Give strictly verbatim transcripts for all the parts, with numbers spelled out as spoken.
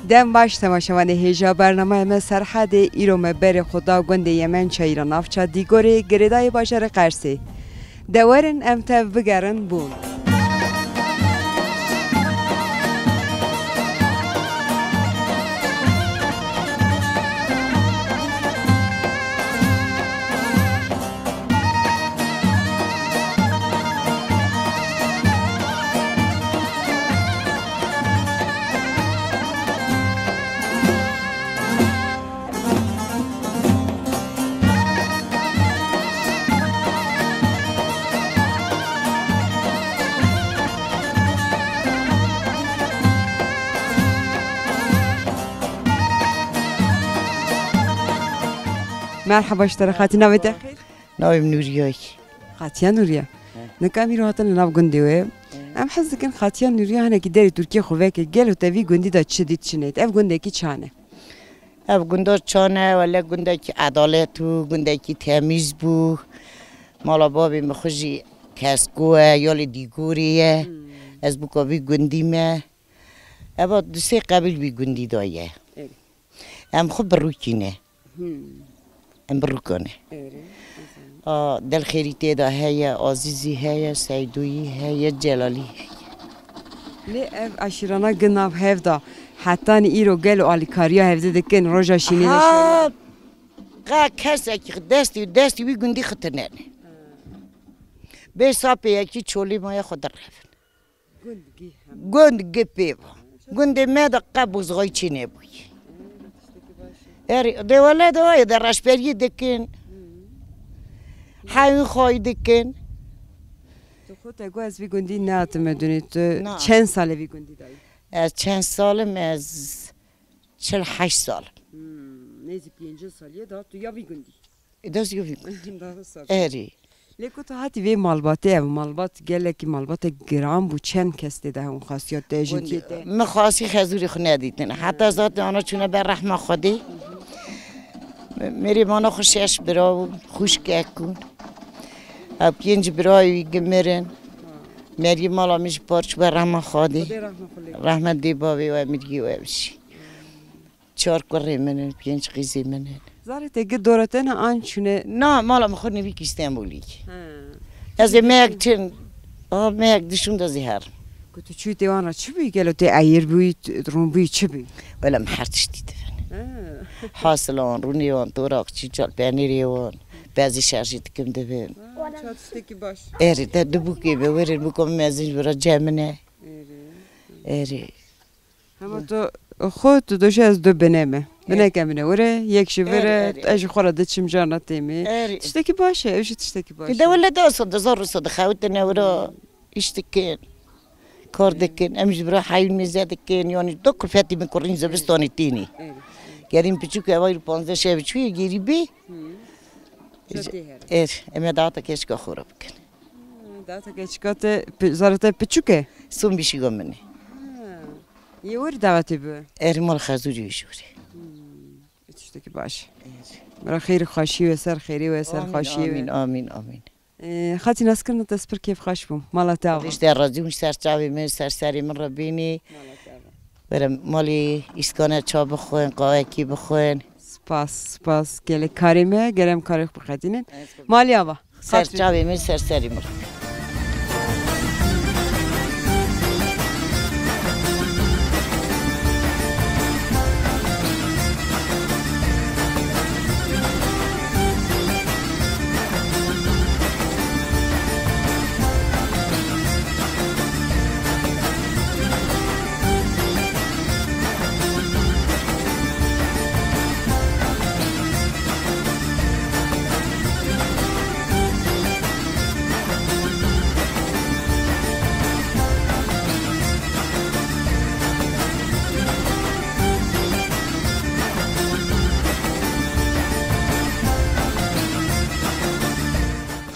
Dem baş temaşevanê hêja bernameya me Serhedê, îro me berê xwe da gundê Yemençayî ra navça Dîgorê, girêdayê bajarê Qersê. De werin em tev bigerin bûn. Merheba ji te re, xatî navê te xêr? Navê min Nûriye ye. Xatiya Nûriye. He. Nika em îro hatin li nav gundê we. He. Em hez dikin Xatiya Nûriye hinekî derê Tirkiyê xwe veke. Gelo te vî gundî de çi dît, çi nedît? Ev gundekî çan e? Ev gunda çan e, wele gundekî edalet bû, gundekî temîz bû. Mala babê min xwe jî kesko ye, ya li Dîgorê ye. Hmm. Ez bûka vî gundî me. Eva du sê qebîl vî gundî daye. Evet. Em xwe birûkî ne. Hmm. Em birûka ne. Erê, ez A, Delxêrî tê de heye, Azîzî heye, Seydoyî heye, Celalî heye. Lê ev eşîrana gi nav hev de hetanî îro gelo alîkariya hevdî dikin, roja şînê de Ha, şêne? Qe kesekî destî, destî wî gundî xitinene. Bê sapê yekî çolî maya xwe direvin. Gund gi hem. Gund gi pê va. Gundê me de qe bozxayî çê nebûyî. Erê, de wele de wayê de reşberiyê dikin. Hewî xayî dikin. Tu xwe te got ez vî gundî nehatime dunê. Tu Na. Çend sal e vî gundî dayî? Ez çend sal im, ez çil heşt sal im. Hmm, nêzî pêncî salî ye da tu ya vî gundî. Ê, dest yo vî gundî. Daha sor. Erê. Lê ku tu hatî vê malbatê, ev malbat gelekî malbatek giran bû, çend kes tê de hewin xasiya te, jin tê de? Min xasî xezûrê xwe nedîtin. Heta zaten ana çûne ber rehma Xwedê. Mêrê mana xwe şeş bira bûn, xwişkek bûn. Ew pênc birayê wî gi mirin. Meriyê mala min ji par çû ber rehma Xwedê. Xwedê rehma xwe lê. Rehmet dê bavê we, miriyê we bijî. Çar kurê min in, pênc qîzê min in. Zarê te gi dora te ne an çûne? Na, mala min xwe nivîk Îstenbulî. He. Ez ê meyek çin, a, meyek dişûn de zî herim. Ku tu çûyî tê wan re çi bûyî? Gelo tê eyir bûyî, t-, rûn bûyî, çi bûyî? Wele min her tiştî dibin. He. Hasilan, rûnê wan, toraqçî, çal penêrê wan, bezî şerjî dikim dibin. Ha, ça tiştekî baş. Erê, te du bûkê be, werin bûka min mezin ji bira cem min e. Erê. Erê. Hema tu xwe tu doşe ez du bine me. Bineke min e were, yek ji vir e, Erê, erê. Ez ji xwe re diçim carna têmê. Erê. Tiştekî baş e, ew jî tiştekî baş e. Ki de wele de asa de zor asa de xewitine were iş dikin. Kar dikin, em ji bira heyîn mêze dikin, yanî do kulfetî min kurîn zivistanê tînî. Erê. Gerîn piçûk e, vayr panzdeh şev çûyê gerî bî. Hı. Çatê here. Er, em ê dawata keçika xwe re bikin. Ha, dawata keçika te pi-, zara te piçûk e? Son bîşiga min e. Ha. Yê werî dawetê bi? Er mal xezûrî wî jûrê. Hmm. Tiştekî baş. Er. Mira xêrî xweşî we ser, xêrê we ser, Amîn, xweşiyê we. Amîn, amîn, amîn. Ee, xatî naskirina te spir kêfxweş bûm. Mala te ava. Xwedê ji te razî bûm, ser çavê min, ser serê min re bînî. Mala te ava. Were malê îskane ça bixwin, qawekî bixwin. Spas, spas. Gelek karê me, gerem karê xwe biqedînin. Malê ava. Ser çavê min, ser serê min.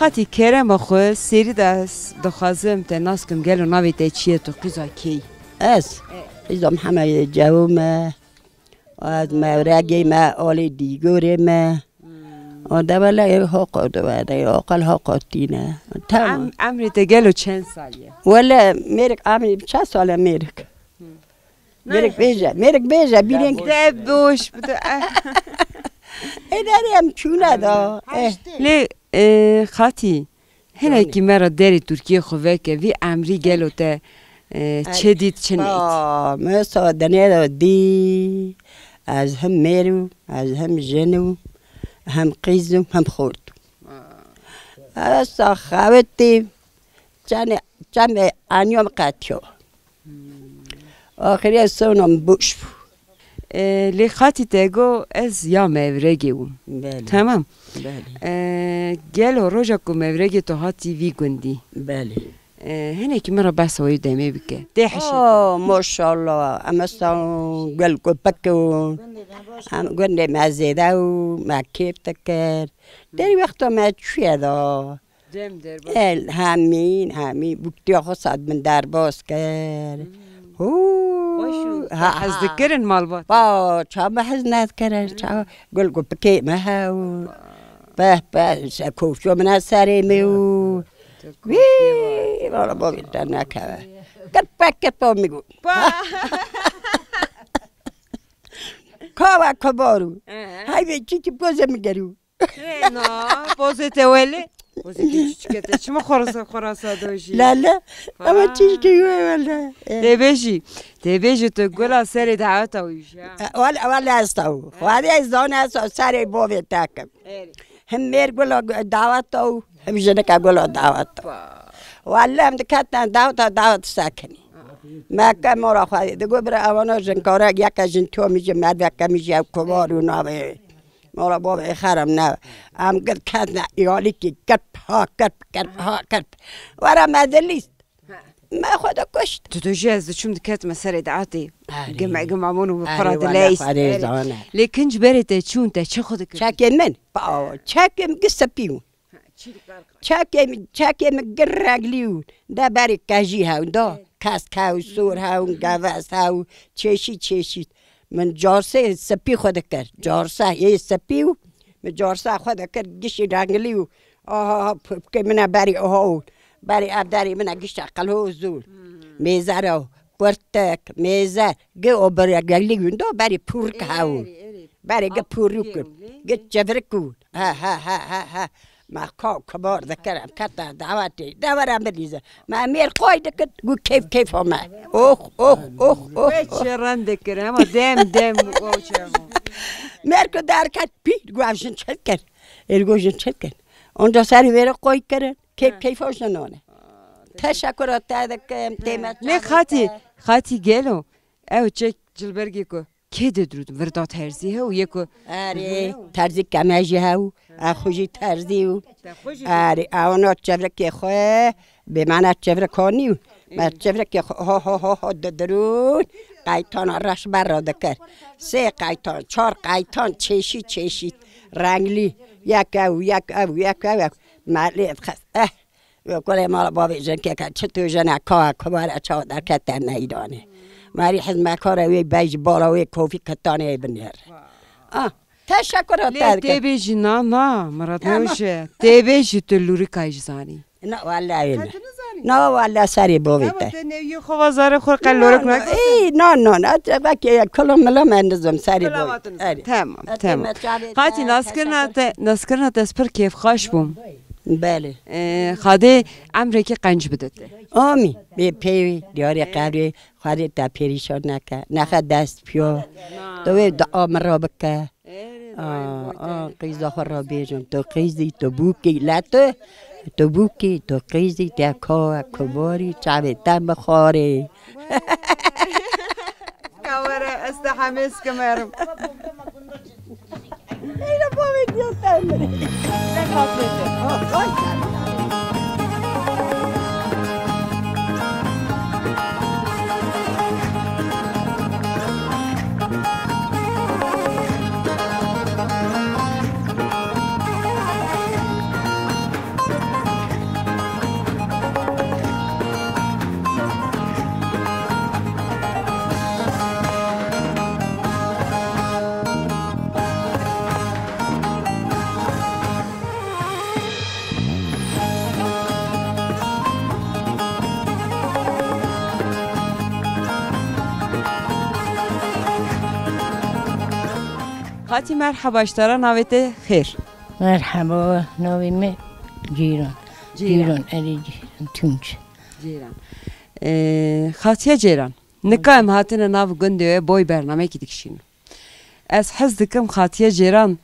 Xatî kerema xwe, serî de ez dixwazim te nas kim, gelo navê te çi ye, tu qîza kê yî? Ez? E. Qîza Mihemedê Cewo me. Ez mewregê me, alê Dîgorê me. Hmm. O de wele haqo de wele, aqil haqo tîne. Tamam. Em-, emrê te gelo çend salî ye? Wele mêrik emrê çend sal e mêrik? Hmm. Mêrik bêje, mêrik bêje, bîrên. De boş, bi de, eh. Ê derê em çûne da. Eh. Lê, e, Xatî, hinekî me re derê Tirkiyê xwe veke, vî emrî gelo te, e, çi dît, çi neyt? Aa, me sa denê de dî, ez hem mêr û, ez hem jin û, hem qîz û, hem xort û. Ez sa xewitî, çane, çame aniyom qetiyo. Axirê sona min boş bû. E, lê Xatî te got ez ya mevregê bûm. Belê. Tamam. Belê. E, gelo roja ku mevregê to hatî vî gundî? Belê. E, hinekî min re behsa wê demê bike. Tê heşê. Oh, maşallah. Em estan gel ku pik û em gundê me zêde û me kêf dikir. Derî wexta me çûye da. Dem derbas. El, hemîn, hemîn. Bûktiya xwe sed min derbas kir. Hmm. Hû. Baş û ha, hez ha. Dikirin malbat. Ba, ça me hez nedikirin, ça gul ku pikê me hew. Peh, peh, se kofço min a serê me û. Wî, valla bavê te nekeve. Kir pek kir pa min got. Pa. Kava kubaru. Ee. Hay be çi çi pozê min geriw. Rêna, pozê te welê. Pozê te çiçike te. Çima xorasa, xorasa dojî? La la. Ama çiçike yo wele. Tê bêjî. Tê bêjî tu gula serê daweta wî jî, ha? E, wele, wele ez taw. Xwedê ez zane ez serê bovê te kim. Erê. Hem mêr gula daweta û hem jinika gula daweta. Wele em diketin daweta, dawet sekinî. Me ke mora xwedê. Digo bira evana jinkara yeke jin tomî ji merdeke min jî ew kubar û navê. Mala bavê xeram ne. Em gir ketne îyalikî, kirp ha kirp, kirp ha kirp. Were me dilîst. Me xwe de kuşt. Tu, tu jî ez diçûm diketime serê diatê. Erê. Gime, gime mon û bi xwe re dileyst. Erê, wele xwe rê zane. Lê kinc berê te çûn te çi xwe dikir? Çekê min. Pa, çekê min gi sepî bû. Çekê min, çekê min gir renglî û de berê kejî hewn da. Kesk hew, sor hewn, gevez hew, çeşît çeşît. Min carsê sepî xwe dikir. Carse yê sepî û min carse xwe dikir gişî renglî û aha, aha, pipkê min e berî aha û berî ev derî min e gişte qilho û zûr. Mêzer e, kurtik, mêzer, gi o berî renglî û da berî pûrik hew. Erê, erê. Berê gi pûrik û gi çevrik û. Ha, ha, ha, ha, ha. Me ka kibar dikir, em kete dawetê. De were min dîze. Me mêr qoy dikir, gu keyf keyfa me. Oh, oh, oh, oh, Wê oh. Çi rend dikir, hema dem, dem, o çemo. Mêr ku derket pî, gu ev jin çil kir. Êr gu jin çil kir. Onca serî vêre qoy kirin. Keyf keyfa jinan e. Teşekkür te dikim, tême. Lê Xatî, Xatî gelo. Ew çek cilbergê ku kê de dirût, virda terzî hew, yê ku Erê, terzî keme jî hew, e xwe jî terzî û. Te xwe jî Erê, ewana çevrekê xwe, bê mena çevrek hanî û. Me çevrekê xwe ho, ho, ho, ho didirûn, qaytana reş berra dikir. Sê qaytan, çar qaytan, çeşît, çeşît, renglî, yek ew, yek ew, yek ew, yek. Me lê dixist, eh, Yo, kurê mala bavê jinkeke, çi tu jine ka, kubare çawa derkete meydanê. Merî hizmekara wê bey ji bala wê kofî kitanê binêr. Ah, teşekkür Lê te dikim. Tê bêjî na, na, Mirat Newşe. Tê bêjî tu lûrikayî jî zanî. Na, wele wê ne. Na, wele serê bovê te. Te neviyê xwe va zarê xwe qe lûrik nake. Ê, na, na, na, te vekê kilo milo me nizim serê bovê. Erê. Tamam, tamam. Qatî naskirina te, naskirina te ez pir kêfxweş bûm. Belê. Ee, Xwedê emrekî qenc bide te. Amîn. Bê peyvê, diyarê qebrê, Xwedê te perîşan neke. Nexe dest piya. Tu wê dua min re bike. Aa, aa, qîza xwe re bêjim. Tu qîzî, tu bûkî, le tu, tu bûkî, tu qîzî, te ka, kubarî, çavê te mixwarê. Ka were, ez te hemêz kimerim. Eyla bavê diyo te mirî. Xatî merheba, ji te re, navê te xêr? Merheba, navê me Ceyran. Ceyran. Ceyran, erê Ceyran, Tunç. Ceyran. Ee, Xatiye Ceyran. Nika em hatine nav gundê we boy bernameyekî dikişînin. Ez hez dikim Xatiye Ceyran,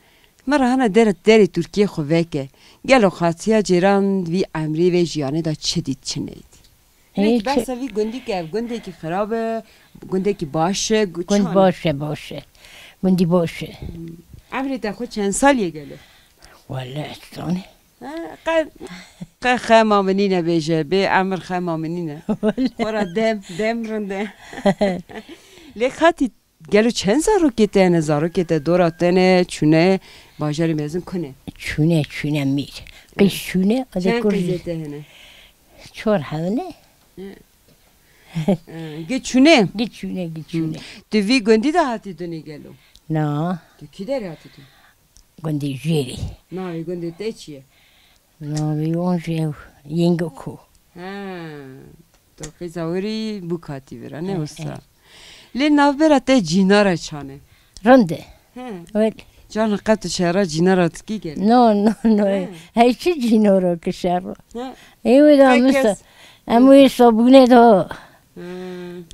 me re hene dere, derê Tirkiyê xwe veke. Gelo Xatiye Ceyran vî emrî vê jiyanê de çi dît, çi neyt? Hinek behsa vî gundî ke, ev gundekî xirab e, gundekî baş e, gu-, Gund çan e? Baş e, baş e. Gundî baş e. Hmm. Emrê te xwe çend salî ye gelo? Wele ez zanî. Ha, qe, qe xema min nîne bêje, bê emir xema min nîne. Wele. Xora dem, dem rind e. Lê Xatî, gelo çend zarokê te hene? Zarokê te dora te ne, çûne bajarê mezin ku ne? Çûne, çûne mîr. Qîz çûne, o de Çend kur qîzê te hene? Çor hebine. Hı. Ee, gi çûne? Gi çûne, gi çûne. Hmm. Tu vî gundî de hatî dunê gelo? Na. Tu kî derê hatî dunê? Gundê Jêrî. Navê gundê te çi ye? Navê wan jî ew Yengoko. Ha. Tu qîza wirî bûk hatî vira, ne wisa? Lê navbera te cînara çan e? Rind e. He. Wele. Cana qet tu şera cînara dikî gel? No, no, no. He. Hey çi cînora ki şero? He. Ê wê da Qey misa. Kes. Em wê sabûne da. He,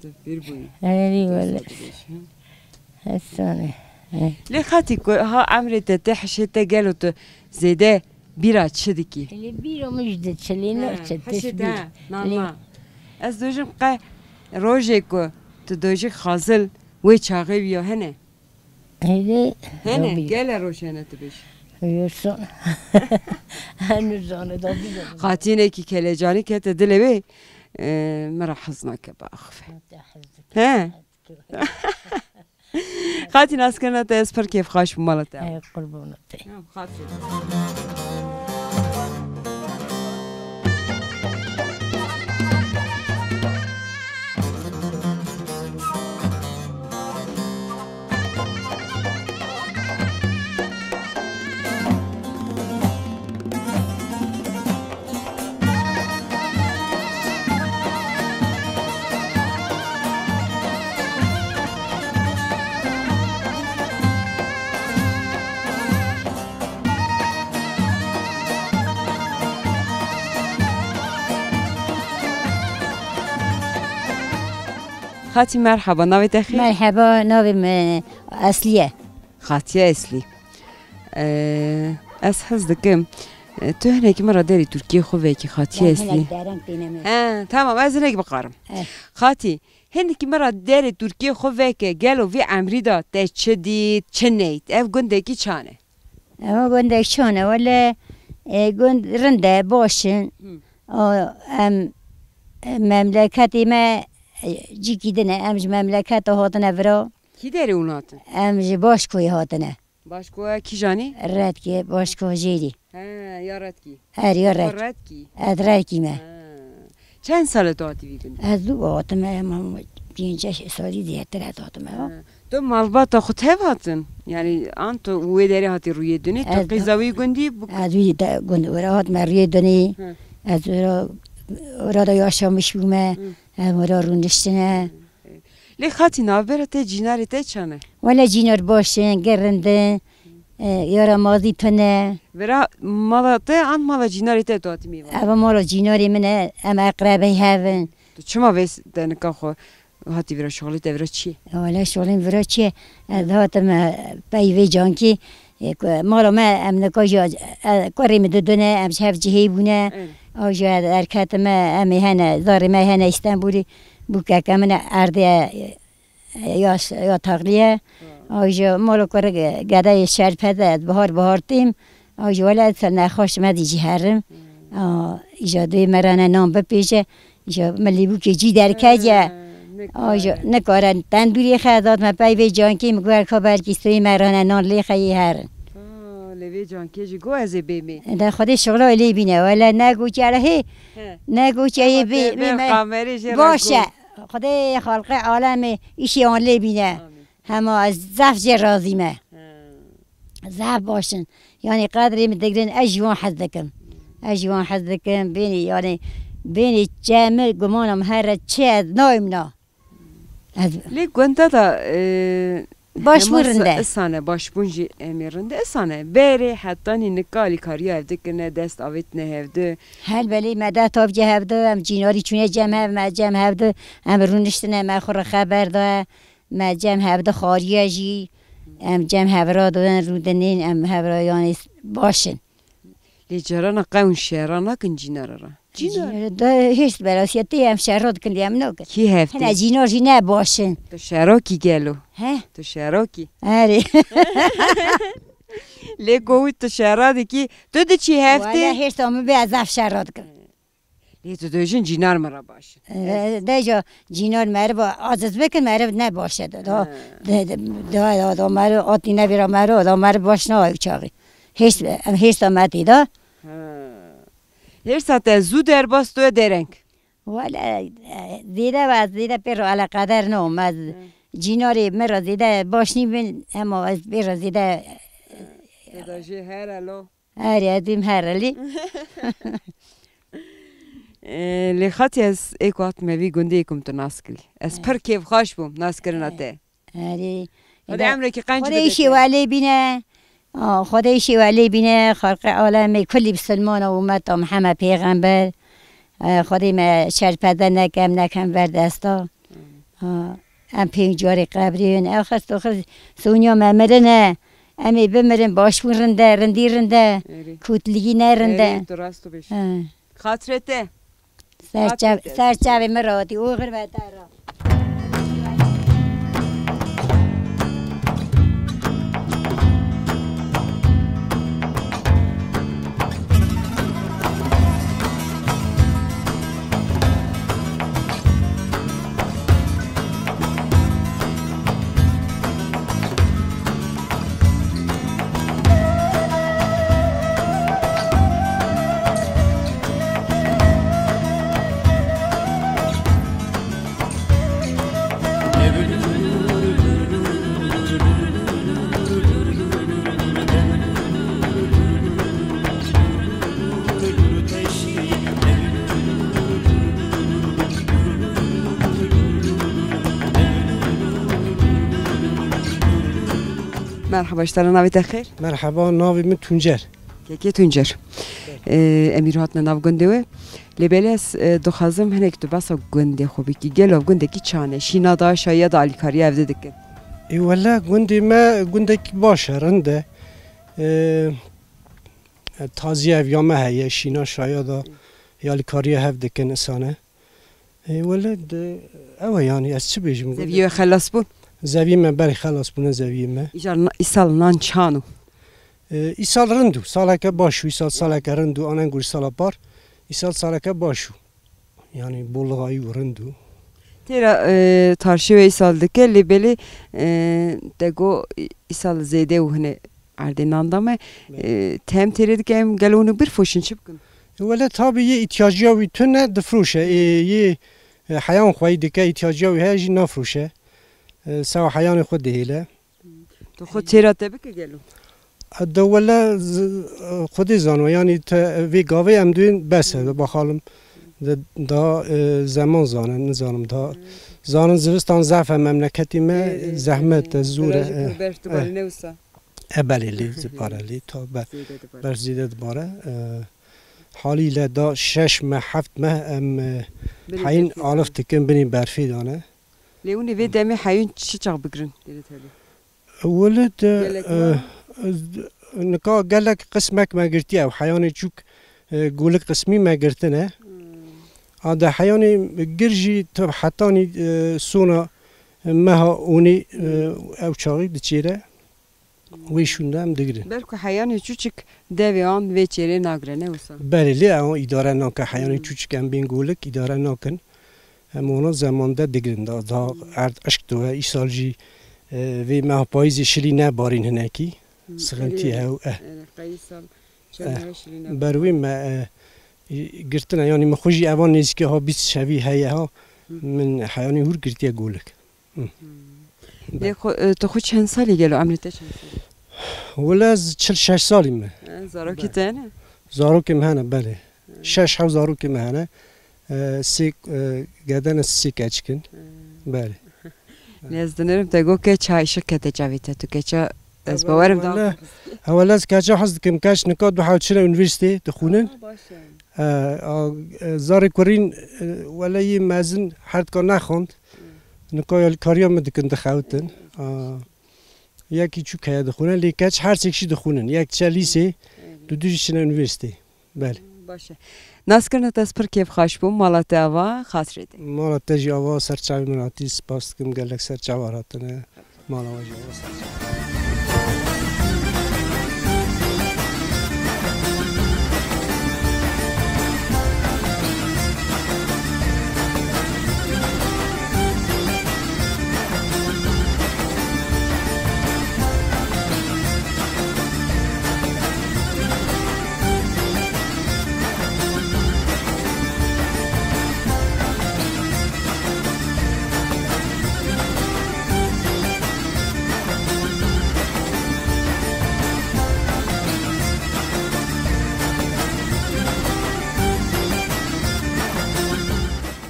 tu pîr bûyî. Erî wele. Hesane. He. Lê Xatî ku ha emrê te tê, hişê te gelo tu zêde bîra çi dikî? Lê bîra min ji diçe, lê ne çi, hişê te, nanna. Ez dojim qe rojê ku tu dojî xazil wê çaxê wî ya hene? Hene, gele roj hene tu bêjî. Yoksa henu zane da bîra. Xatînekî kelecanî kete dilê wê, e, min re hez nake biaxife. He? Xatî, naskirina te ez pir kêfxweş bûm, mala te. Ey, qurbana te. Ya, xatî. Xatî, merheba, navê te xêr? Merheba, navê min Esliye. Xatiye Eslî. Ee, ez hez dikim, e, tu hinekî min re derê Tirkiyê xwe vekî, Xatiye Eslî. He, tamam, ez hinek bixarim. Eh. Xatî, hinekî min re derê Tirkiyê xwe veke, gelo vî emrî de te çi dît, çi neyt? Ev gundekî çan e? Ev gundek çan e, wele, e, gund rind e, baş in. Hı. O, em, e, memleketê me, e, cîkî din e, em ji memleketa hatine vira. Kî derê hûn hatin? Em ji Başkoyê hatine. Başkoya kîjanî? Redkê, Başko Jêrî. He, ya Redkî. Her ya Red. Redkî. Ez Redkî me. He. Çend sal e tu hatî vî gundî? Ez dû hatime, ma pênc şeş salî zêdetir ez hatime. He. Tu malbata xwe tev hatin? Yani an tu wê derê hatî rûyê dunê, tu qîza wî gundî bû? Ez wî de gund wira hatime rûyê dunê. He. Ez wira, wira da yaşamiş bûme. Hı. Em wira rûniştine. Lê Xatî, navbera te cînarê te çan e? Wele cînar baş in, gerindin, e, yaramazî tune. Vera mala te an mala cînarê te tu hatî mêvan? Eva mala cînarê min e, em eqrebey hev in. Tu çima vê s-, te nika xwe hatî vira, şixulê te vira çi ye? Wele şixulê min vira çi ye? Ez hatim, e, pey vê cankî, e, ku mala me em nika jî, e, kurê min didune, em ji hev cihê bûne. Evet. Aw jî ez derketime, em ê hene, zarê me hene Îstenbulê, bûkeke min erdê, e, ya, ya taxliye. Ha. Aw jî mala kurê ge-, gedeyê şerpede, ez bihar bihar têm. Aw jî wele ez nexweş me dî jî herim. Hmm. A, îja dê me re ne nan bipêje. Ji min lêbûkê cî derketiye. He, nikare. Ajo, nikare tendûrê xe, ez hatime pey vê cankê, min got, "Ka belkî sibê me re ne nan lê xe yê herin." Ha, lê vê cankê jî got, "Ez ê bêmê." De Xwedê şixula lê bîne, wele ne goçe, hele hê, he, ne goçe yê bê, bê, bê me. Kamerê jê re baş e. Xwedê xalqê alemê îşê wan lê bîne. Amîn. Hema ez zaf jê razî me. He. Zaf baş in. Yanî qedrê min digirin, ez ji wan hez dikim. Ez ji wan hez dikim. Bênî, yanî, bênî çe min, gumana min here çi ez nayim na. Ez Lê gunda da, e, Baş bû rinde. Isane baş bûn jî em ê rinde isane. Berê hetanî nika alîkariya hevdi kirine, dest avêtine hevdi. Helbelê me de tavcê hevdi, em cînarî çûne cem hev, me cem hevdi, em rûniştine, me xwe re xeber da, me cem hevdi xariye jî, em cem hevra dibin, rûdinên, em hevra yanî baş in. Lê carana qewn şera nakin cînara ra. Cînar. Cînar da hêst belasiyetê em şera dikin lê em nakin. Kî hevtê? Hene cînar jî ne baş in. Tu şera kî gelo? He? Tu şera kî? Erê. Lê ku tu şera dikî, tu diçî hevtê? Wala hêsta min bê ez zaf şera dikim. Lê tu dojin cînar min re baş in. E, deja cînar meriv aciz bikin, meriv ne baş e. Da, Ha. de, de, da, da, da meriv atî nevîra meriv, da meriv baş na ew çaxî. Hêst, em hêsta me tê da. Ha. Hêrsa te zû derbas tu dereng. Wele, e, zêde ve zêde pê re eleqeder ne, me Hı. cînarê me re zêde baş nîbin, ema ez pê re zêde Te da jê here lo. Erê, ez bîm herelî. Ee, lê xatî ez ê ku hatime vî gundê ê ku min tu nas kirî. Ez Erê. pir kêfxweş bûm naskirina Erê. te. Erê. Xwedê emrekî qenc Xwedê bide îşê te. welê bîne. Aa, Xwedê îşê welê bîne. Xalqê alemê kulî bisilmana ûmeta Mihemed Pêxember. Ee, Xwedê me şerpede neke, em nekem ver desta. Aa, em pênc carê qebrîn. Ew xir to xir sonya me mirine. Em ê bimirin, baş bûn rinde, rindî rinde. Erê. Kûtlîgî ne rinde. Erê, tu rast dibêjî. He. Xatirê te. Ser çav-, Xatirê te. Ser çavê min re hatî, oxir ve te re. Merhaba, ji te re navê te xêr? Merhaba, navê min Tuncer. Kekê Tuncer. Belê. Ee, em îro hatine nav gundê we. Lê belê ez, e, dixwazim hinek tu behsa gundê xwe bikî. Gelo gundekî çane? Şîna da, şahiya da alîkariya hevdî dikin? Ê wele gundê me gundekî baş e, rind e. Ee, taziye ev ya me heye, şîna şahiya da, ya alîkariya hev dikin isane. Ê, wele de, ew e, yanî, ez çi bêjim? Zeviyê we xelas bûn? Zeviyê me berê xelas bûne, zeviyê me. Îcar na-, îsal nan çan û? Ê, îsal rind û, saleke baş û, îsal saleke rind û, anengor sala par, îsal saleke baş û. Yanî, bolixayî û rind û. Têra, e, tarşê we îsal dike, lê belê, e, te got îsal zêde û hine erdê nan da me. Belê. E, te em têrê dike em gelo hûn ê birfroşin, çi bikin? Wele tabî yê îhtiyacîya wî tune difroşe. Ê, yê, e, heyan xweyî dike, îhtiyacîya wî heye jî nafroşe. E, sewa heyanê xwe dihêle. Tu xwe têra te bike gelo? E, de wele z-, e, Xwedê zano, yanî te vê gavê em duyên bes e, bakalım. De, daha, e, zeman zane, nizanim daha. Zanin zivistan zaf e memleketî me, Ê, ê, zehmet e, ê, zor e, virajê e, ku berf dibare e. Ne wisa? E, belê, lê dibare, lê ta be-, Zêde dibare. Berf zêde dibare. E, halîle da şeş meh, heft meh em, e, Binê heyîn berfê alif de. Dikin, binê berfê de ne. Lê hûn ê vê demê heyûn çi çax bigirin? Lê tevî. Wele de, Gelek e, me. e, nika gelek qismek me girtiye. Ew heyanê çûk, e, golik qismî me girtine. Hmm. A de heyanê gir jî tu hetanî, e, sona meha onê, e, Hmm. ew çaxî diçêre. Wê şûnde em digirin. Belku heyanê çûçik devê an vê çêrê nagire, ne wisa? Belê, lê ew îdare nake. Heyanê Hmm. çûçik em bên golik îdare nakin. Em ona zemande digirin. Da, da Hmm. erd eşk diwe. Îsal jî, e, vê meha payîzê şilî nebarîn hinekî. Hmm. Sixintî Erê, hew, eh. erê, qey îsal Eh, çend meha şilî nebarîn. Ber wê me, e, girtine, yanî min xwe jî evan nêzîkê ha bîst şevî heye ha. Hmm. Min heyanê hûr girtiye golik. Hı. Hmm. Lê xwe, e, tu xwe çend salî gelo, emrê te çend salî? Wele ez çil şeş salî me. E, zarokê te hene? Zarokê me hene, belê. Hı. Şeş hew zarokê me hene. E, sê, e, gedene sê keçik in. Hı. Belê. Lê ez dinêrim te got ke çay şik kete çavê te, tu keça ez bawerim da. Hewele ez keça hez dikim, keç nika du hewl çine unîversîtê dixwînin. Ha, baş e. E, a, e, zarê kurîn, e, wele yê mezin her dika nexwend. Nika alîkariya min dikin dixewitin. A, yekî çûk heye dixwînin, lê keç her sêk jî dixwînin. Yek diçe lîsê, du du jî çine unîversîtê. Belê. Baş e. Naskirina te ez pir kêfxweş bûm. Mala te ava, xatirê te. Mala te jî ava, ser çavê min hatî, spas dikim, gelek ser çavar hatine. Mala we jî ava, ser çavar.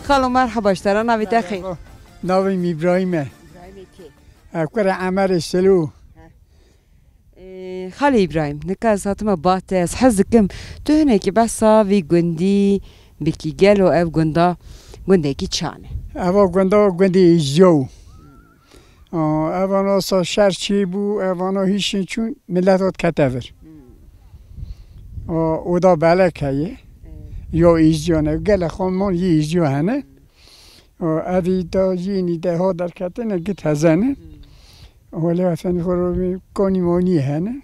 Xalo, merhaba, ji te re, navê te xêr? Merhaba. Navê min Îbrahîm e. Îbrahîmê kê? Ev kure Emerê Selo. He. Ee, Xalê Îbrahîm, nika ez hatime ba te, ez hez dikim tu hinekî behsa vî gundî bikî, gelo ev gunda gundekî çan e? Eva gunda gundê Îzyo. Aa, evana sa şer çêbû, evana hişin çûn, millet hat kete vir. Hmm. Aa, oda belek heye. Evet. Ya Îzyo ne, gelek xanman yê Îzyo hene. Hmm. Aa, evî da yênî de ha derketine git hezene. Hmm. Wele efendî xwe ro vî konî monî hene.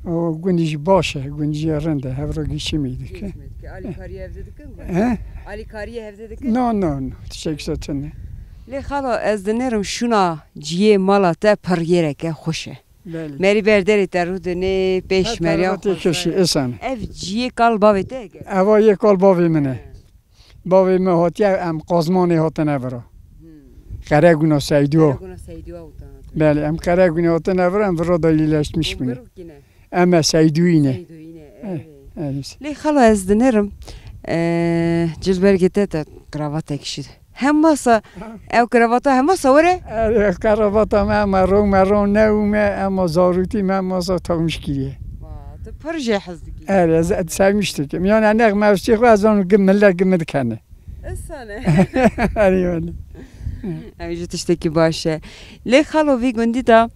Hmm. O gundî jî baş e, gundî jî rind e, hev re gîşîmî dike. Gîşîmî dike. Alîkariyê hevdê dikin gund? He? Alîkariyê hevdê dikin? No, no, no. Tiştek zî tune. Lê xalo, ez dinêrim şûna ciyê mala te pir yêreke xweş e. Belê. Merî berderê te rûdinê, pêş meriya xwe. Her tarafa têkişî, îsan. Ev ciyê kal bavê te ye? Eva yê kal bavê min e. He. Bavê me hatiye, em Qazmanê hatine vira. Hmm. Qeregûna Seydû. Qeregûna Seydû hatine. Belê, em Qeregûnê hatine vira, em vira da yerleşmiş bûne. Hûn vir û kî ne? Em e Seydûyî ne. Seydûyî ne, eh, evet. Lê xalo ez dinêrim, eh, cilbergê te te kravatek şî. Hema sa, ev kravata hema sa were? Erê, kravata me, me ro, me ro ne û me, ema zarûtî me, hema sa tawmiş kiriye. Wa, tu pir jê hez dikî. Erê, ez, ez sevmiş dikim. Yani ne mevsî xwe ez onu gim, millet gim dikene. Îsane. Erê, yani. Ew jî tiştekî baş e. Lê xalo vî gundî de,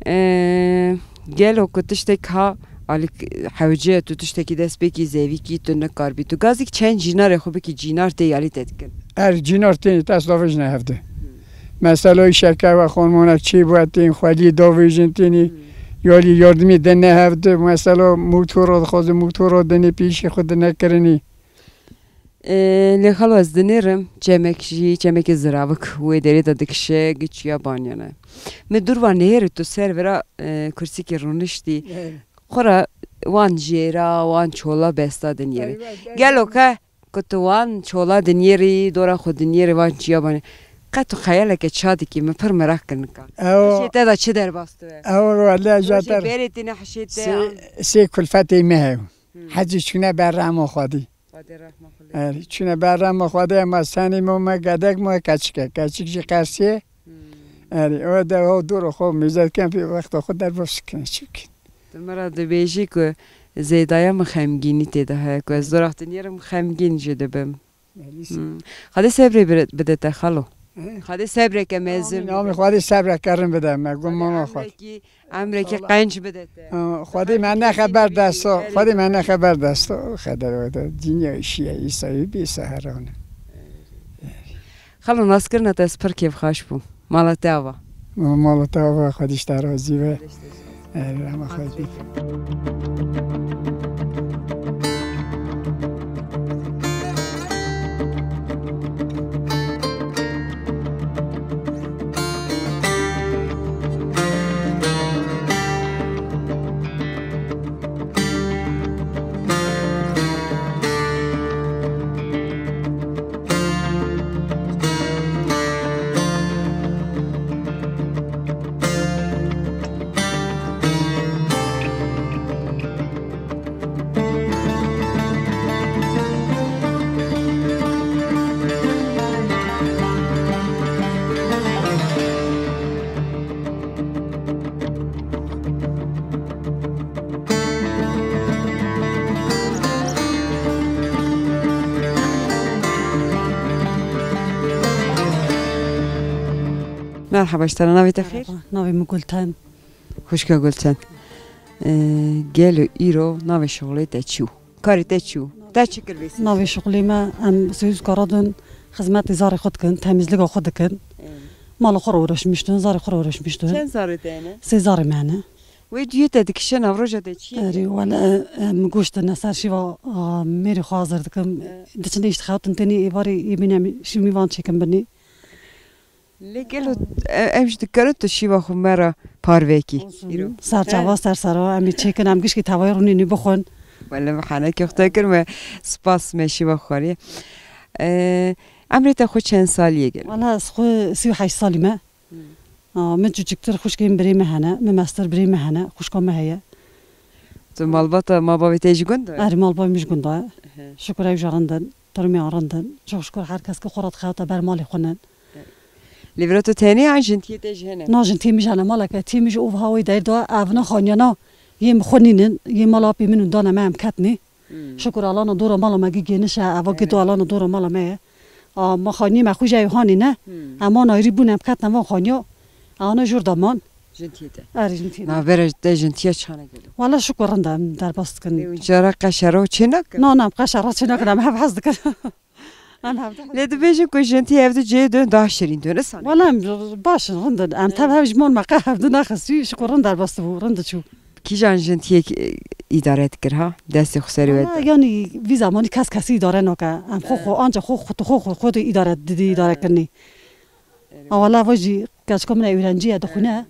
e, gelo ku tiştek ha alî hewce, tu tiştekî dest pê kî zevî kî, tu nikarbî. Tu gazîk çend cînarê xwe bikî, cînar tê yalî te dikin? Er cînar tênî, te ez davêjine hevdi. Mesela îşeke we xanmanek çê bû, tên xwelî davêjin tênî, yalî yardimî de ne hevdi. Mesela motora dixwazin, motora dinê pêşî xwe dine kirinî. E, lê xalo ez dinêrim, çemek jî, çemekê ziravik wê derê de dikişe, giçiya banyane. Mi durva nehêrê tu ser vira, e, kursîkê rûniştî. Evet. Xwe ra wan jêra, wan çola besta dinêrî. Evet, evet. Gelo ke ku tu wan çola dinêrî, dora xwe dinêrî, wan çiya banê. Qet tu xeyaleke ça dikî, min pir meraq kir nika. Ew. Hişê te de çi derbas tu ye? Ew, wele, rojê jater berê tîne hişê te, sê, an- sê kulfetê me hew. Hmm. Hecî çûne ber rehma Xwedî. Xwedê rehma xwe lê. Erê, çûne ber rehma Xwedê, ema senî mo me gedek mo keçik e. Keçik jî qersî ye. Hmm. Erê, o de o dûr xwe mîzet ken pê wexta xwe derbas kin çikin. Tu min re dibêjî ku zêdaya min xemgînî tê de heye, ku ez dora xwe dinêrim xemgîn jî dibim. Belî. Hmm. Xwedê sebrê bire-, bide te xalo. He? Xwedê sebreke mezin bide. Amîn, amîn. Xwedê sebreke rind bide me, gumana xwe. Xwedê emrekî, emrekî qenc bide te. Ha, Xwedê me nexe ber desta, Xwedê me nexe ber desta. Xeder wede, dinya şiye, îsayî bî seherane. Xalo, naskirina te ez pir kêfxweş bûm. Mala te ava. Mala te ava, Xwedê ji te razî be. Erê, rehma Xwedê. Merhaba, ji te re, navê te xêr? Merhaba, navê min Gulten. Xwişka Gulten. Ee, gelo îro navê şixulê te çi bû? Karê te çi bû? Te çi kir vê sê? Navê şixulê me, em sêwî kara din, xizmetê zarê xwe dikin, temîzlika xwe dikin. Ee. Mala xwe re uğraşmıştın, zarê xwe re uğraşmıştın. Çend zarê te hene? Sê zarê me hene. Wê cihê te dikişe navroja te çi ye? Erê, wele, e, e, min goşt dine ser şîva, a, mêrê xwe hazir dikim. E. Diçin îş dixewtin tenê êvarê ê bîne şîmî van çêkin binê. Lê gelo, e, em jî dikarin tu şîva xwe me re parve kî? Olsun. Îro. Ser çava, ser sera, em ê çêkin, em gişkî tevayê rûnê nî bixwin. Wele me henekê xwe te kir me. Spas me şîva xwe xwarî. E, emrê te xwe çend salî ye gelo? Wele ez xwe sî û heşt salî me. Hmm. A, min çûçiktir xwişkên birê me hene, min mestir birê me hene, xwişka me heye. Tu malbata ma bavê te jî gund e? Erê, malbavê min ji gund e. Ehe. Şukur ew jî rind in, tirmê an rind in. Çok şukur her kes ki xwe re dixewte ber malê xwe nin. Lê vira tu tenê an jin tiyê te jî hene? Na, jin tiyê min jî hene, maleke tiyê min jî ov hawê der da, evna xaniyana yê min xwe nînin, yê mala apê min û dane me em ketnê. Hmm. Şukur Alana dora mala me gi gêniş e, eva gi do Alana dora mala me ye. A, ma xaniyê me xwe jî ew hanî ne. Hmm. Em an ayrî bûn, em ketine van xaniya. Ana jor da man. Jin tiyê te. Erê, jin tiyê. Navbera te jin tiya çane gelo? Wala şukur rind e, em derbas dikin. Ê, cara qeşera çê nakin? Na, na, em qeşera çê nakin, em hev hez dikin. Em hev dikin. Lê dibêjin ku jin tiyê ev di cihê dön daha şirîn dön, e sanê? Wala em baş in, rind in. Em tev hev ji man me qe hev di nexistî, şukur rind derbas dibû, rind diçû. Kîjan jin tiyek, e, îdare dikir ha? Destê xwe serê we. Wala, yanî vî zemanî kes kesî îdare nake. Em xwe xwe, anca xwe xwe, tu xwe xwe, xwe tu îdare didî, îdare kirinî. A, wala va jî keçika min e, öğrenci ye, dixwîne.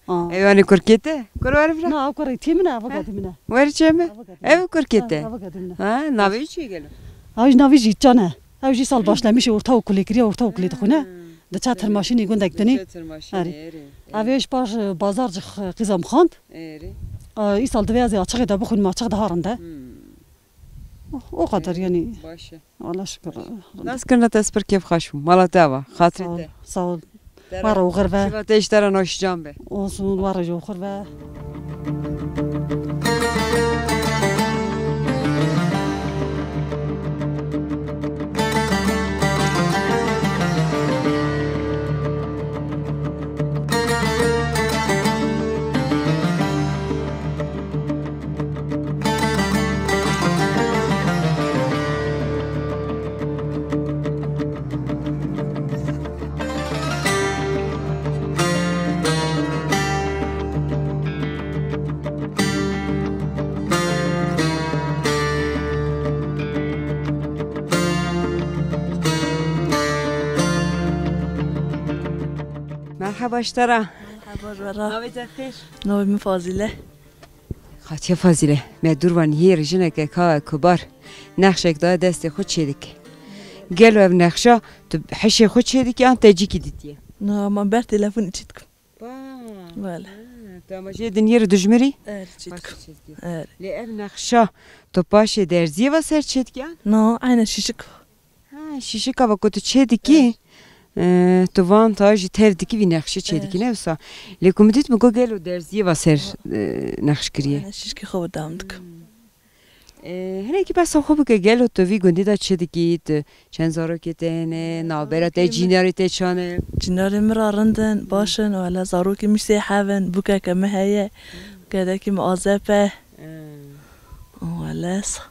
A. Ew anî kurkê te? Kur were vira. Na, ew kurê tî min e, ev gadî min e. Wer çê me? Ev gadî min e. Ev kurkê te? Ev gadî min e. Ha, navê wî çi gelo? Ew jî navê jî Can e. Ew jî sal başlamişê ortaokulê kiriye, ortaokulê dixwîne. Diçe Tirmaşînê gundek dinê. Diçe Tirmaşînê, erê. Erê. Ev ê ji paş, e, bazar cix, e, qîza min xwend. Erê. E, îsal divê ez ê açixê de bixwînim, açix daha rind e. Hmm. O, o kadar yani. Baş e. Wala şükür. Nas kirina te spir kêf xweş bû. Mala te ava. Xatirê te. Sağ ol. Sağ ol. Were oxir ve. Şiva te ji te re noşcan be. Olsun, were ji oxir ve. Merhaba ji te re. Merhaba ji we re. Navê te xêr? Navê min Fazîle. Xatiya Fazîle, me dûr ve nihêr jineke ka kubar nexşek daye destê xwe çêdike. Gelo ev nexşa tu hişê xwe çêdikî an te cîkî dîtiye? Na, ma ber telefonê çêdikim. Ba. Wele. Ha, tu ama jê dinyê re dijmirî? Er, çêdikim. Paşê çêdikî. Er. Lê ev nexşa tu paşê derziyê ve ser çêdikî an? Na, eyne şişik. Ha, şişika ve ku tu çêdikî, e, tu van ta jî tev dikî vî nexşî çêdikî, ne wisa? Lê ku min dît min got gelo derziyê ve ser, e, nexş kiriye. Eyne şişkê xwe dam dikim. E, hinekî behsa xwe bike, gelo tu vî gundî de çi dikî, tu çend zarokê te hene, navbera te, zarokê min, cînarê te çan e? Cînarê min re rind in, baş in, wele zarokê min sê hev in, bûkeke min heye, gedekî min Azep e. Hmm. Wele sa-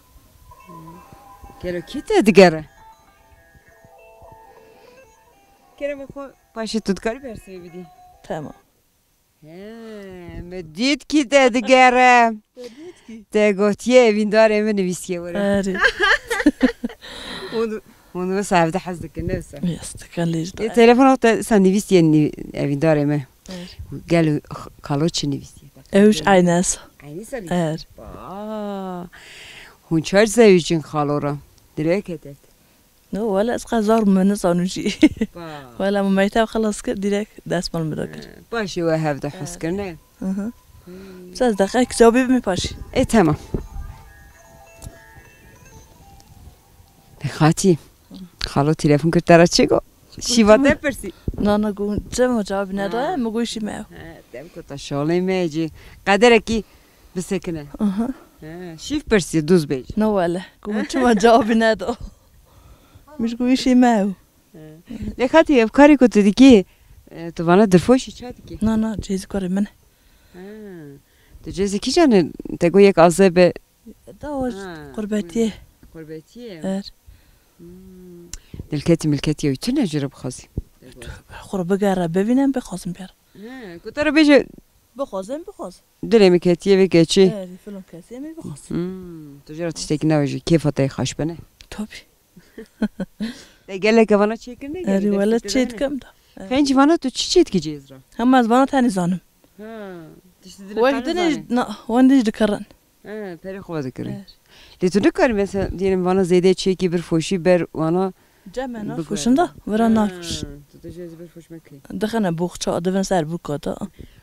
Gelo kî te digere? Kerema xwe paşê tu dikarî bersivê bidî. Tamam. He, me dît kî te digere. Te dît kî? Te gotiye evîndarê min nivîsiye were. Erê. Hûn, hûn wisa hevde hez dikin, ne wisa? Yes, dikin lê ji. Ê, telefona te sa nivîsiye nî-, evîndarê me. Erê. Gel kalo çi nivîsiye? Ew ji Eynesa. Eynesa nivîsiye. Er. Ba. Hûn çar zewicin xalo re. Direk hete. No, wele ez qe zar min nizanim jî. Ba. Wele min mektev xilas kir, direkt destmal min de kir. He, paşê we hev de hez kir, ne? Hı hı. Hmm. Biraz deqe kitabê bimî paşê. E, tamam. E, Xatî, xalo telefon kir te re çi got? Şîva te pirsî? Na, na, got, çima cevabî nedaye, min got şî me. He, dem ku te şalê me cî. Qederekî bisekine. Aha. He, şîv pirsî, dûz bêjî. Na wele, got, çima cevabî neda? Min ji got îşê me ew. He. Lê Xatî, ev karê ku tu dikî, E, tu vana dirfoşî ça dikî? Na, na, cihêzî karê min e. Ha. Tu cihêzî kîjan e? Te got yek azebe. Da o Ha, qurbetiyê. Qurbetiyê. Er. Hmm. Dilketî milketî ew tune jî re bixwazî. Xwe re bigere, bivîne em bixwazin bêre. He, ku te re bêje Bixwazin, bixwazin. Dilê min ketiye vê keçê. Erê, filan kesê min bixwazin. Hmm, tu jê re tiştekî nabêje, kêfa te yê xweş bine. Tabii. Te gelek vana çêkirine, Erê, gelek wele destpêkirine. Çêdikim da. Pêncî vana tu çi çêdikî cihêz re? Hema ez vana tenê zanim. Ha, tiştî din Wek te dinê nizanî? Na, wan dij dikirin. He, perê xwe dikirin. Evet. Lê tu nikarî mesela diyelim vana zêde çêkî bir foşî ber vana Cemena Bigore. Foşinda, vira Ha, nar foş. Tu dê jê ez bir foş mekî. Dixine boxça, divin ser bûka da.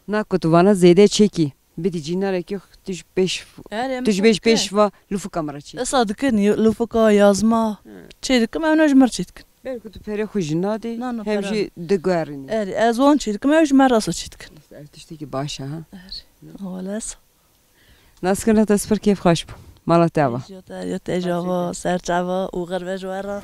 Na ku tu vana zêde çêkî. Bidî cînarekî tij pêş Erê, em tij bêş pêş va lufika min re çêkî. Esa dikin, lufika, yazma. He. Çê dikim, ew ne ji mir çê dikin. Belkî tu perê xwe jî nadî, Na, na, hem pera. Jî diguherînî. Erê, ez wan çê dikim, ew ji me rasa çê dikin. Ev tiştekî baş e, ha? Erê. Wele sa. Naskirina te spir kêf xweş bû. Mala te ava. Ya te, ya te java, ser çava û xerve ji we re.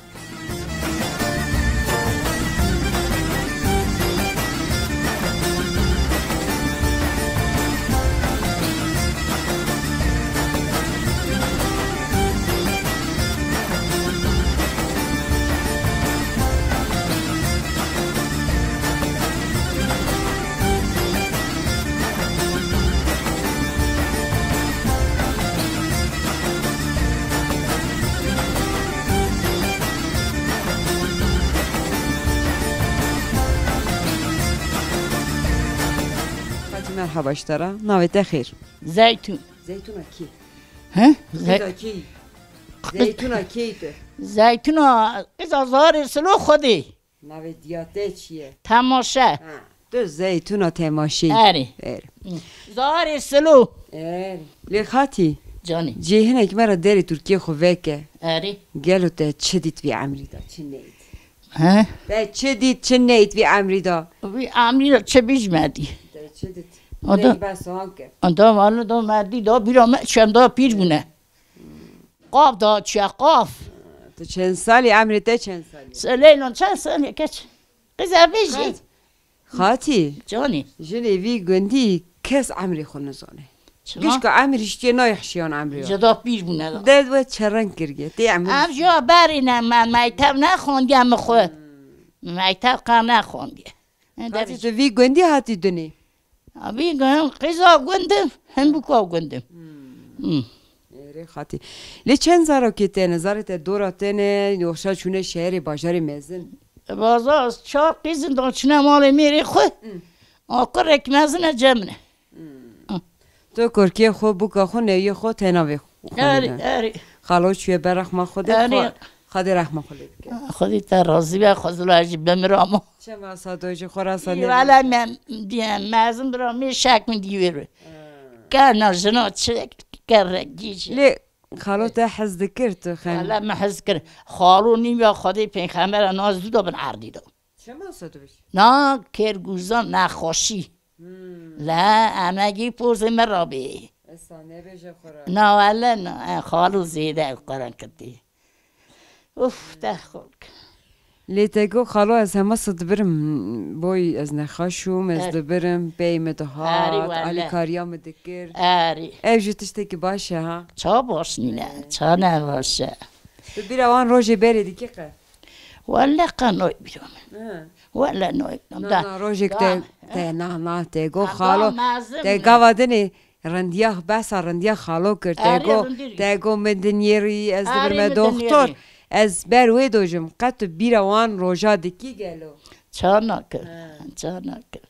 Xatî, merhaba ji te re. Navê te xêr? Zeytun. Zeytuna kî? He? Qîza kî? Zeytuna kî tu? Zeytuna qîza zarê silo Xwedê. Navê diya te çi ye? Temaşe. Ha, tu zeytuna temaşe. Erê. Erê. Zarê silo. Erê. Lê xatî. Canî. Cê hinek me re derê Tirkiyê xwe veke. Erê. Gelo te çi dît vî emrî de, çi neyt? He? Te çi dît, çi neyt vî emrî de? Vî emrî de çi bîj me dî? Te çi dît? O da Neyt bes anke. O da vali da merdî da bîra me çem da pîr bûne. Qaf da çiya qaf. Tu çend salî, emrê te çend salî? Seleylan çend salî keç? Qîza vê jî. Qîz. Xatî. Canî. Jinê vî gundî kes emrê xwe nizane. Çima? Gişka emrî ji tê nayê hişiyan emrê ya. Jeda pîr bûne da. Ded we çereng kiriye. Tê emrî. Em jî ya berî ne me meytev nexwandiye mi xwe. Hmm. Meytev qe nexwandiye. Hindê Qasî, tu vî gundî hatî dunê? Vî gund, qîza gund im, himbûka gund im. Hmm. Hmm. Ê, rê xatî. Lê çend zarokê te ne? Zarê te dora te ne? Yoxşa çûne şeherê, bajarê mezin? Baza çar qîzin da çûne malê mêrê xwe. Hmm. A kurek mezin e cem ne. Hmm. Tu kurkê xwe, bûka xwe, newiyê xwe, tena vê xwe Erê, xwedê de. Erê. Xalo çûye ber rexma Xwedê, Erê. Xwe-, Xwedê rexma xwe lê bike. Xwedê te razî be, xwe zila jî bimira ma. Çema sa do jî xwe rasa Î nêbe. Wele me, diye, mezin bira me şek min dî wê re. Ha. Kena jina çi kere gî jî. Lê xalo te hez dikir tu xem. Wele me hez kir. Xalo nîya Xwedê pêxembera na zû da bin erdî da. Çima sedibij? Na kêrgûzan nexweşî. Hmm. Le emegî pozê me rabê. Esa nebêje xwe re. Na wele na, e, xalo zêde ew qeren kirtî. Uf, te xolk. Lê te got, xalo, ez hema sidibirim. Boy, ez nexweş ûm, ez Evet. dibirim, pey min dihat, Erî wele. Alîkariya min dikir. Erî. Ev jî tiştekî baş e, ha? Ça baş nîne, Evet. ça ne baş e. Tu bîra wan rojê berê dikî qe? Wele qe noy bîra min. He. Wele noy bîra min. Na, Da, na, rojek da, te, eh. te, na, na, te go Da, xalo, mezin te me. gava dinê rindiya, behsa rindiya xalo kir, te Erê go, rindir. te go min dinêrî, ez Erê dibirme min doxtor, dinêrî. ez ber wê dojim, qet tu bîra wan roja dikî gelo? Ça nakir, He. ça nakir.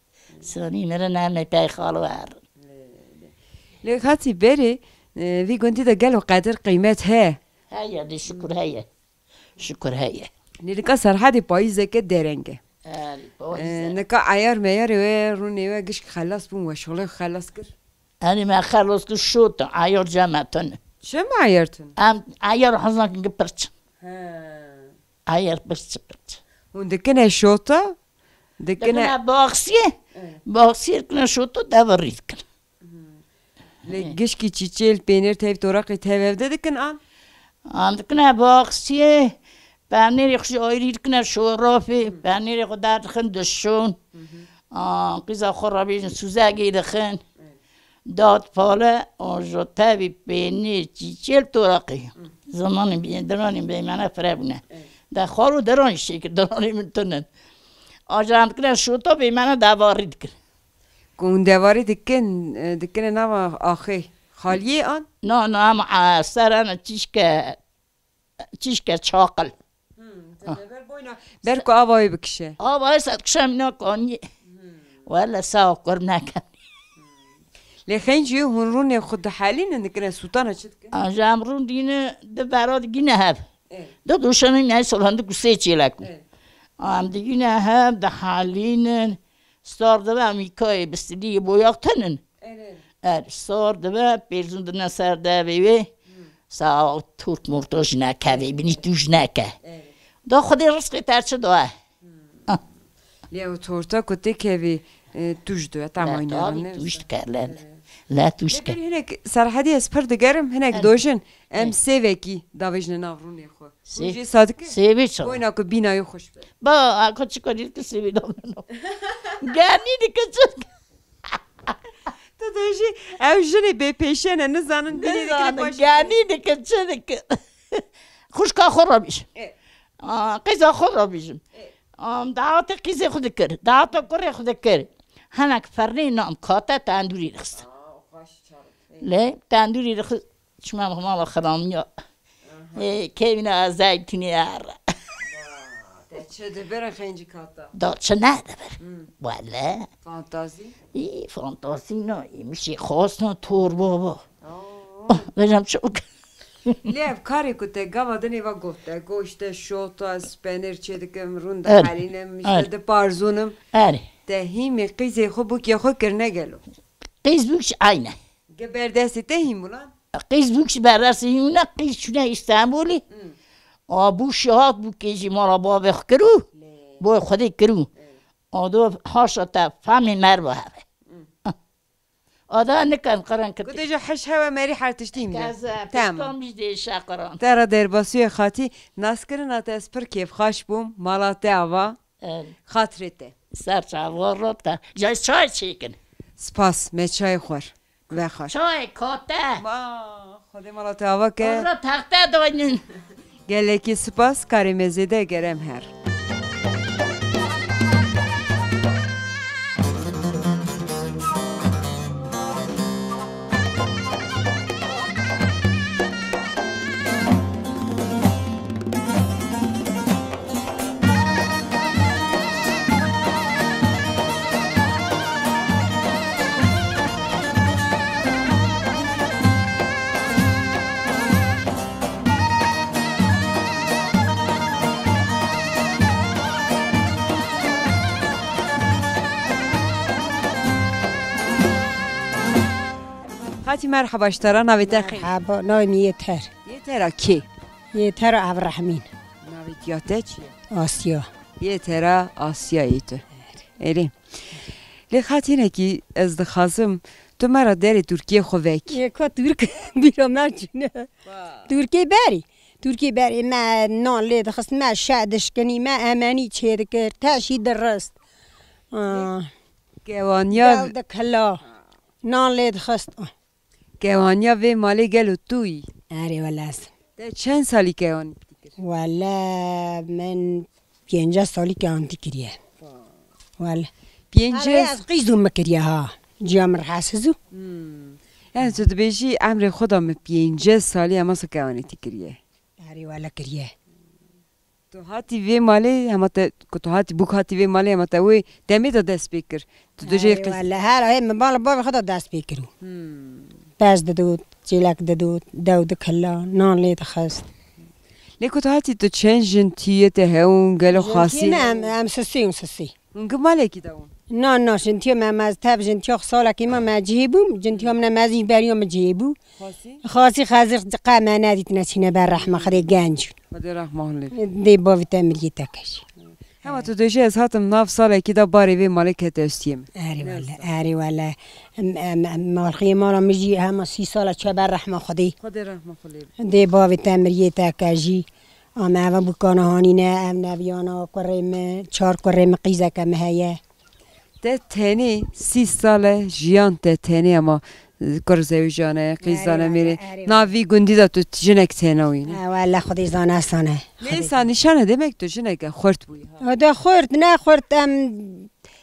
Sanî mirin em ê pey xalo herin. Lê xatî berê, e, vî gundî de gelo qedir qîmet he? Heye, de şukur heye. Şukur heye. Lê nika Serhedê payîzeke dereng e. Erê, payîz e. E, nika eyar meyarê we, rûnê we gişk xelas bûn, we şolê xelas kir? Erê me xelas kir şotin, eyar cem me tune. Çima eyar tune? Em eyar hezan ki pirç. He. Eyar pirç pirç. Hûn dikine şota? Dikine Dikine baxsiyê. Evet. Baxsiyê dikine şota, devirî dikin. Lê gişkî çîçêl, pênêr, tev, toraqê tev evde dikin an? An dikine baxsiyê, Penêrê xwe jî ayrî dikine şorafê, penêrê xwe derdixin dişon. A, qîza xwe re bêjin sûzegê dixin. Dat pale, ajo tevî, peynîr, çîçê li toraqî. Zimanê bî-, diranên beymene fire bûne. De xalo diran jî çêkir, diranê min tunin. Ajan dikine şota beymene devarî dikir. Ku hûn devarî dikin, e, dikine nava axê xaliyê an? Na, na, em, e, ser ene çîşke, çîşke çaqil. Hmm, Ah. Te ber boyna, ber ku avayê bikişe. Avayê se dikişe min nakanî. Wele sawa kur nekenî. Lê xencî hûn rûnê xwe dihelînin, dikine sûtana çi dikin? Aja em rûn dîne di bera digîne hev. Evet. Di duşemê neyse lan di gusê çêlek bû. Evet. Em digîne hev, dihelînin. Sar dibe mîkayê bi siliyê boyax tenin. Evet. Er, sar dibe pêzûn dine ser devê wê. Sa turk murto ji neke vê binî tu ji neke. Evet. Da Xwedê rizqê te çi da. Ah. Lê ew torta ku tê kevî, e, tu ji do, tamam. Le, tabii, ne? Tu ji dike, le, le. Le tu ji dike. Lê bir hinek Serhedî ez pir digerim, hinek Evet. dojin. Em Evet. sêvekî davêjine nav rûnê xwe. Sê-, Hûn jê sadikin? Sêvê çawa? Boyna ku bîna wî xweş be. Ba, a, ko çi ko dît ki sêvê davêno. Genî dike çi? Tu dojî, ew jinê bê pêşe ne, nizanin bînê dikine Nizanin, paşê. Genî dike çi dike. Xuşka xwe rabîş. E. A, qîza xwe rabîjim. E. Am, daxte qîzê xwe dikir, daxte kurê xwe dikir. Hinek fernê nam kate tendûrî dixist. Aa, xweş çarit. E. Lê tendûrî dixist. Çima mala xiramiya. Aha. Ê, kevîna ez zeytînê er. Te çi dibir xencî kata? Da çi ne dibir? Hmm. Wele. Fantazî? Î, fantazî na, î, mişê xasna tor baba. Oo. Oh, vejam çok. Lê ev karê ku te gava dinê va got, te goşte şota, ez penêr çê dikim, rûn Er. dihelînim, Er. işte diparzûnim. Er. Te hîmê qîzê xwe bûkê xwe kirine gelo? Qîz bûk ji eyne. Ge ber destê te hîn bû lan? Qîz bûk ji ber destê hîn bûne, qîz çûne Îstanbulê. Hmm. A bû şihat bû kê jî mala bavê xwe kirû. Lê. Boy Xwedê kirû. Evet. A do haşa te famê merva heve. Hmm. A da nikan qirin Ku kirtî. dêje heş hewe merî her tiştî hîn be. Keze, Tamam. piştan bî dê şeqiran. Te ra derbasiyê xatî, naskirina te ez pir kêfxaş bûm, mala te ava. Evet. Xatirê te. Ser çava rota. Cay çay çêkin. Spas, me çay xwar. Vexar. Çay kate. Ma, Xwedê mala te ava ke. Orada texte doynin. Gelekî spas, karê me zêde gerem her. Xatî merheba ji te re, navê te xêr? Merhaba, navê min Yeter. Yetera kê? Yetera Evrahmîn. Navê diya te çi ye? Asya. Yetera Asyayê tu. Erê. Lê xatînekî ez dixwazim tu me re derê Tirkiyê xwe vekî. Yê ka Tirk bîra me çûne. Tirkiyê berî. Tirkiyê berî me nan lê dixist, me şe dişkinî, me emenî çêdikir, teşî dirist. Aa. Kewaniya Dew dikila. Nan lê dixist. Kewaniya vê malê gelo tu yî? Erê wele ez. Te çend salî kewanî dikir? Wele min pêncî salî kewanî kiriye. Wele. Pêncî Erê ez qîz û min kiriye ha. Ciya min rehesiz û. Hmm. Yani tu dibêjî emrê xwe da min pêncî salî hema se kewanî kiriye. Erê wele kiriye. Tu hatî vê malê hema te, ku tu hatî bûk hatî vê malê hema te wê demê de dest pê kir. Tu dijê Erê qîz. Wele her ayê min bala bavê xwe de dest pê kir. Hmm. Pez didot, çêlek didot, dew dikila, nan lê dixist. Lê ku tu hatî tu çend jin tiyê te hewin gelo Jin xasî? Tiyê me em, em sisî û sisî. Hûn gi malekî de bûn? Na, na, jintiya me mez, tev jintiya xwe salekî me, me cihê bû, jintiya min e mezî beriya min cihê bû. Xasî? Xasî xezir qe me nedîtine çîne ber rehme Xwedê genc. Xwedê rehma xwe lê. Dê bavê te miriyê te keş. Hema tu dojê ez hatim nav salekî de barê vê malê kete ustiyê min. Erê wele, erê wele. Em, em, em, malxiyê mala min jî hema sî sala çe ber rehma Xwedê. Xwedê rehma xwe lê. Dê bavê te miriyê te ke jî. Ama eva bûkana hanîne, ev neviyana kurê min, çar kurê min, qîzeke min heye. Te tenê sî sal e jiyan te tenê ama, e, kur zewicane, qîzane Erê, mêrê. Erê. Nav vî gundî de tu jinek tena wî ne? E, wele Xwedê zane sane. Lê sa nîşane demek tu jineke xurt bûyî ha. O de xurt, ne xurt, em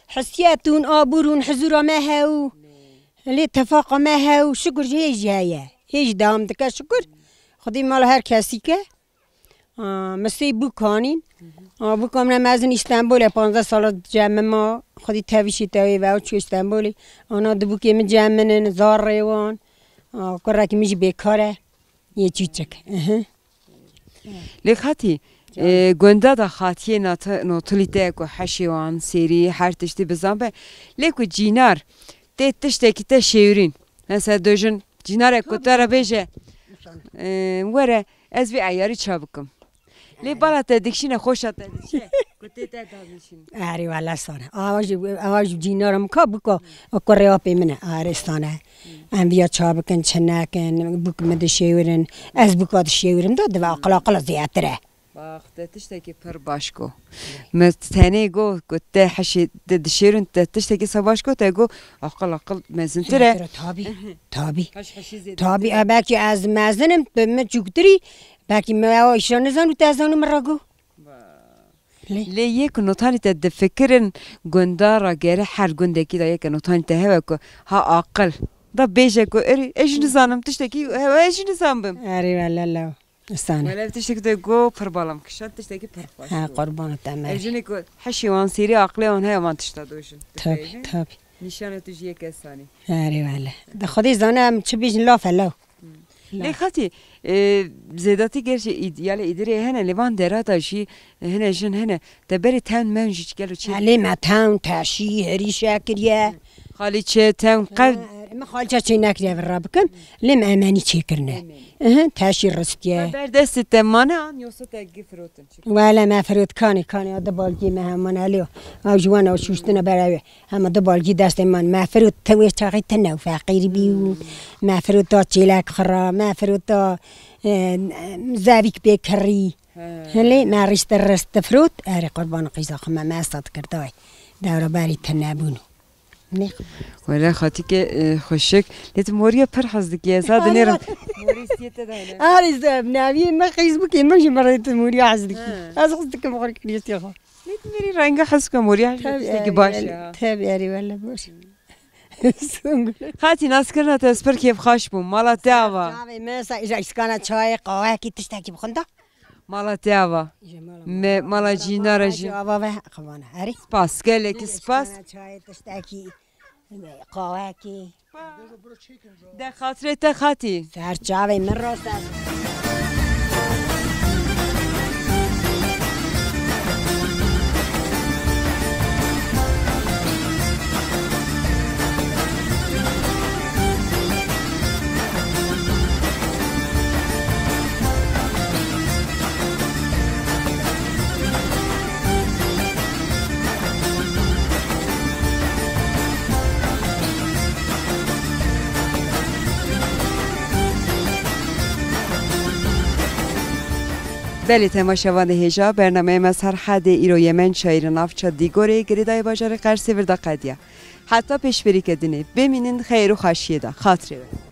hesiyetûn, abûrûn, hizûra me hew. Lê tefaqa me hew, şukur ji hê jî heye. Hê jî dewam dike şukur. Xwedê mala her kesî ke. A, min sê bûk hanîn. A, bûka min e mezin Îstenbolê, panzdeh sala cem min ma. Xwedî tevî şî tewê ve, çû Îstenbolê. Ana du bûkê min cem min in, zar rêwan. A, kurekî min jî bêkar e. Yê çîçik. Ihi. Lê xetî, Can. E, gunda da xatiyê nat-, notilî te ku heşê wan, sêrî, her tiştî bizan be. Lê ku cînar tê tiştekî te şêwirîn. Mesela dojin cînarek ku te re bêje, e, were, ez vê eyarî ça bikim. Lê bala te dikşîne, xweşa te diçe, ku tê te danişîn. Erê wele sane. Awa jî, awa jî cînara min ka bûka, o kurê apê min e, arê sane. Em viya ça bikin, çi nekin, bûk min dişêwirin. Ez bûka dişêwirim da, dibe aqil aqila zêdetir e. Bax, te tiştekî pir baş got. Me tenê got ku te heşê te dişêrin, te tiştekî se baş got, te got aqil aqil mezintir e. Zêdetir e, tabî, tabî. Heş heşî zêdetir e. Tabî, e, belkî ez mezinim, tu min çûktirî, belkî me ew îşa nizan û te ez zanû min re got. Lê. Lê yê ku notanî te difikirin gunda ra gere her gundekî de yeke notanî te heve ku ha aqil. Da bêje ku erê, ez jî nizanim tiştekî heve, ez jî nizanbim. Erê wele lew. Sane. Wele tiştekî te got pir balam kişand, tiştekî pir xweş Ha, got. Qurbana te me. Ev jinê ku heşê wan sêrî aqilê wan heye wan tişta dojin. Tabii, tabii. Nîşana tu jî yek e sanî. Erê wele. De Xwedê zane em çi bêjin laf e lew. Lê xetî, e, zêdatî gerçi îd-, yalê îdirê hene, lê van dera da jî hene jin hene. Te berê tewn mewn jî gelo çê. Lê me tewn, teşî, herîşe kiriye. Xalîçe, tewn qev. Ha, min xalîçe çê nekiriye vir ra bikim. Lê me emenî çê kirine. Emenî. Ehe, teşî ristiye. Ber destê te mane an yoksa te gi firotin? Wele me firot kanê, kanê ya di balgî me heman eliyo. Ew ji wan ew şûştine ber ew ê. Hema di balgî destê man. Me firot te wê çaxê tine û feqîr bî û me firot da çêlek xira, me firot da, e, zevîk pê kirî. He. Hilê me rîşte rist difirot, erê qurban qîza xwe me, me esta dikirdayê. Dewra berî tine bûn. Ne? Wele xatike, e, xweşik. Lê tu moriya pir hez dikî, ez ha dinêrim. Morî stiyê te de hene. Erê ze, neviyê me Facebookê min jî min rê tu moriya hez dikî. He. Ez hez dikim xwe kiriyetê xwe. Lê tu mêrî renga hez ka moriya hez Tabii, tiştekî erê, baş erê, ya. Tabii, erê, wele baş. Xatî naskirina te ez pir kêfxweş bûm. Mala te ava. Çavê me sa îja îskana çayê, qawekî tiştekî bixwin da. Mala te ava. Îja mala Me, mala cînara jî. Ava ve xivana. Erê. Spas, gelekî spas. Îskana çayê tiştekî, qawekî. De xatirê te xatî. Ser çavê min rast e. Belê temaşevanê hêja, bernameya me Serhedê îro Yemen çayê li navça Dîgorê, girêdayê bajarê Qersê vir de qediya. Heta pêşberîke dinê, bimînin xeyr û xweşiyê de. Xatirê we.